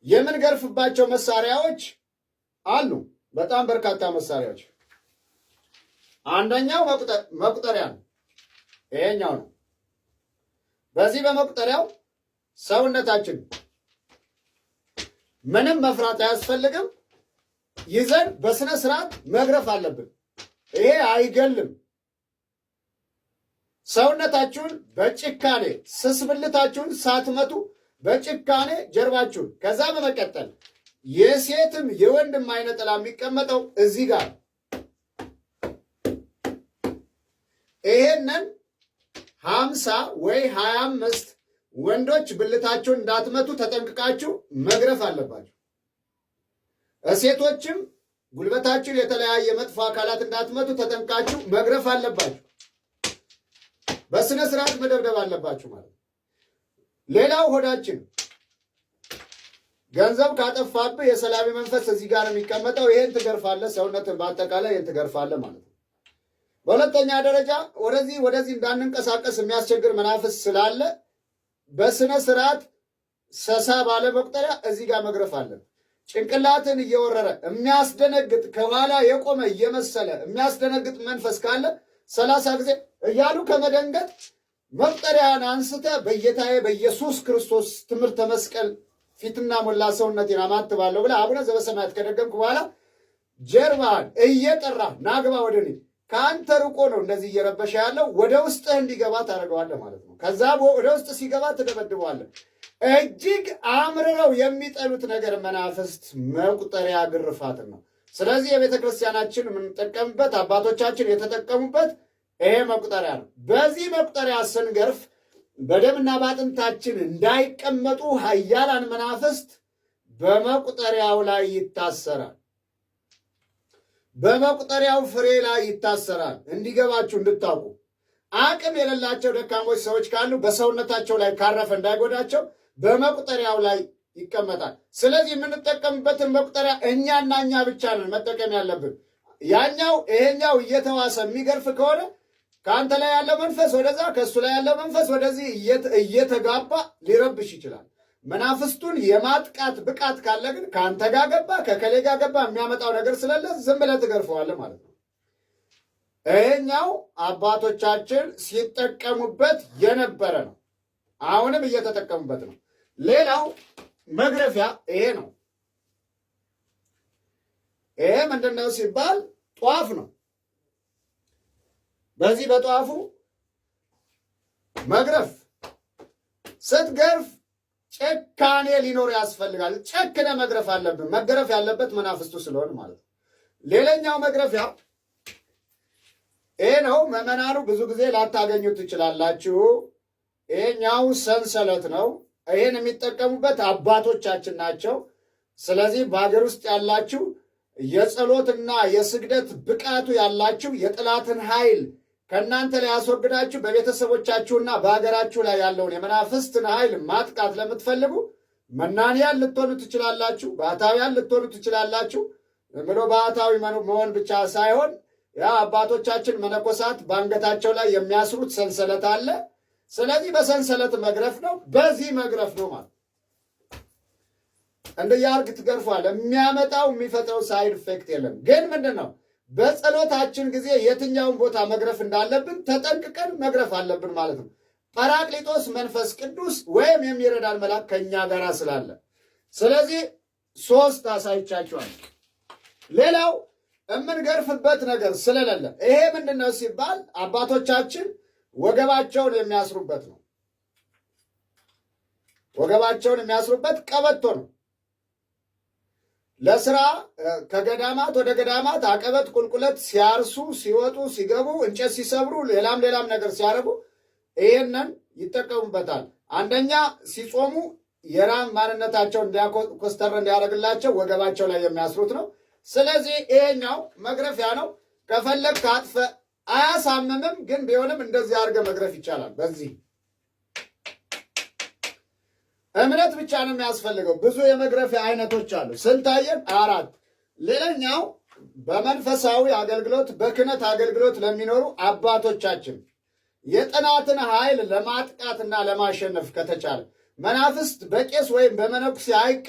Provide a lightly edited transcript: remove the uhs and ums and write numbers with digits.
የምንገርፍባቸው መሳሪያዎች አሉ። በጣም በርካታ መሳሪያዎች። አንደኛው መቁጠሪያ ነው። ይሄኛው ነው። በዚህ በመቁጠሪያው ሰውነታችን ምንም መፍራት አያስፈልግም። ይዘን በስነ ስርዓት መግረፍ አለብን። ይሄ አይገልም። ሰውነታችሁን በጭካኔ ስስብልታችሁን ሳትመቱ በጭካኔ ጀርባችሁን። ከዛ በመቀጠል የሴትም የወንድም አይነ ጥላ የሚቀመጠው እዚህ ጋር ይሄንን 50 ወይ 25 ወንዶች ብልታችሁን እንዳትመቱ ተጠንቅቃችሁ መግረፍ አለባችሁ። ሴቶችም ጉልበታችሁን የተለያየ መጥፎ አካላት እንዳትመቱ ተጠንቅቃችሁ መግረፍ አለባችሁ። በስነ ስርዓት መደብደብ አለባችሁ ማለት ነው። ሌላው ሆዳችን ገንዘብ ካጠፋብህ የሰላቢ መንፈስ እዚህ ጋር ነው የሚቀመጠው። ይሄን ትገርፋለህ፣ ሰውነትን በአጠቃላይ ይሄን ትገርፋለህ ማለት ነው። በሁለተኛ ደረጃ ወደዚህ ወደዚህ እንዳንንቀሳቀስ የሚያስቸግር መናፍስ ስላለ በስነ ስርዓት ሰሳ ባለ መቁጠሪያ እዚህ ጋር መግረፍ አለን። ጭንቅላትን እየወረረ የሚያስደነግጥ ከኋላ የቆመ እየመሰለ የሚያስደነግጥ መንፈስ ካለ 30 ጊዜ እያሉ ከመደንገጥ መቁጠሪያን አንስተ በጌታዬ በኢየሱስ ክርስቶስ ትምህርተ መስቀል ፊትና ሞላ ሰውነቴን አማትባለሁ ብለህ አቡነ ዘበሰማያት ከደገምክ በኋላ ጀርባህን እየጠራ ናግባ ወደ እኔ ከአንተ ርቆ ነው እንደዚህ እየረበሸ ያለው ወደ ውስጥህ እንዲገባ ታደርገዋለህ ማለት ነው። ከዛ ወደ ውስጥ ሲገባ ትደበድበዋለህ። እጅግ አምርረው የሚጠሉት ነገር መናፍስት መቁጠሪያ ግርፋትን ነው። ስለዚህ የቤተ ክርስቲያናችን የምንጠቀምበት አባቶቻችን የተጠቀሙበት ይሄ መቁጠሪያ ነው። በዚህ መቁጠሪያ ስንገርፍ በደምና በአጥንታችን እንዳይቀመጡ ኃያላን መናፍስት በመቁጠሪያው ላይ ይታሰራል። በመቁጠሪያው ፍሬ ላይ ይታሰራል። እንዲገባችሁ እንድታውቁ አቅም የሌላቸው ደካሞች ሰዎች ካሉ በሰውነታቸው ላይ ካረፈ እንዳይጎዳቸው በመቁጠሪያው ላይ ይቀመጣል። ስለዚህ የምንጠቀምበትን መቁጠሪያ እኛና እኛ ብቻ ነን መጠቀም ያለብን። ያኛው ይሄኛው እየተዋሰ የሚገርፍ ከሆነ ከአንተ ላይ ያለው መንፈስ ወደዛ፣ ከእሱ ላይ ያለው መንፈስ ወደዚህ እየተጋባ ሊረብሽ ይችላል። መናፍስቱን የማጥቃት ብቃት ካለ ግን ከአንተ ጋር ገባ ከከሌ ጋር ገባ የሚያመጣው ነገር ስለሌለ ዝም ብለህ ትገርፈዋለህ ማለት ነው። ይሄኛው አባቶቻችን ሲጠቀሙበት የነበረ ነው። አሁንም እየተጠቀሙበት ነው። ሌላው መግረፊያ ይሄ ነው። ይሄ ምንድነው ሲባል ጧፍ ነው። በዚህ በጧፉ መግረፍ ስትገርፍ ጭካኔ ሊኖር ያስፈልጋል። ጨክነ መግረፍ አለብን። መገረፍ ያለበት መናፍስቱ ስለሆነ ማለት ነው። ሌላኛው መግረፊያ ይሄ ነው። ምዕመናኑ ብዙ ጊዜ ላታገኙት ትችላላችሁ። ይሄኛው ሰንሰለት ነው። ይሄን የሚጠቀሙበት አባቶቻችን ናቸው። ስለዚህ በሀገር ውስጥ ያላችሁ የጸሎትና የስግደት ብቃቱ ያላችሁ የጠላትን ኃይል ከእናንተ ላይ ያስወግዳችሁ በቤተሰቦቻችሁና በሀገራችሁ ላይ ያለውን የመናፍስትን ኃይል ማጥቃት ለምትፈልጉ መናንያን ልትሆኑ ትችላላችሁ። ባህታውያን ልትሆኑ ትችላላችሁ። ብሎ ባህታዊ መሆን ብቻ ሳይሆን ያ አባቶቻችን መነኮሳት በአንገታቸው ላይ የሚያስሩት ሰንሰለት አለ። ስለዚህ በሰንሰለት መግረፍ ነው፣ በዚህ መግረፍ ነው ማለት እንደ ያርግ ትገርፏል። የሚያመጣው የሚፈጥረው side effect የለም። ግን ምንድን ነው በጸሎታችን ጊዜ የትኛውን ቦታ መግረፍ እንዳለብን ተጠንቅቀን መግረፍ አለብን ማለት ነው። ጰራቅሊጦስ መንፈስ ቅዱስ ወይም የሚረዳን መልአክ ከእኛ ጋር ስላለ፣ ስለዚህ ሶስት አሳይቻችኋል። ሌላው የምንገርፍበት ነገር ስለሌለ ይሄ ምንድን ነው ሲባል አባቶቻችን ወገባቸውን የሚያስሩበት ነው። ወገባቸውን የሚያስሩበት ቀበቶ ነው። ለስራ ከገዳማት ወደ ገዳማት አቀበት ቁልቁለት ሲያርሱ፣ ሲወጡ፣ ሲገቡ፣ እንጨት ሲሰብሩ፣ ሌላም ሌላም ነገር ሲያደርጉ ይሄንን ይጠቀሙበታል። አንደኛ ሲጾሙ የራም ማንነታቸውን እንዲያኮስተር እንዲያደርግላቸው ወገባቸው ላይ የሚያስሩት ነው። ስለዚህ ይሄኛው መግረፊያ ነው። ከፈለግ ካጥፈ አያሳምምም፣ ግን ቢሆንም እንደዚህ አድርገህ መግረፍ ይቻላል። በዚህ እምነት ብቻ ነው የሚያስፈልገው። ብዙ የመግረፊያ አይነቶች አሉ። ስንታየን አራት። ሌላኛው በመንፈሳዊ አገልግሎት በክህነት አገልግሎት ለሚኖሩ አባቶቻችን የጠላትን ኃይል ለማጥቃትና ለማሸነፍ ከተቻለ መናፍስት በቄስ ወይም በመነኩሴ አይቀ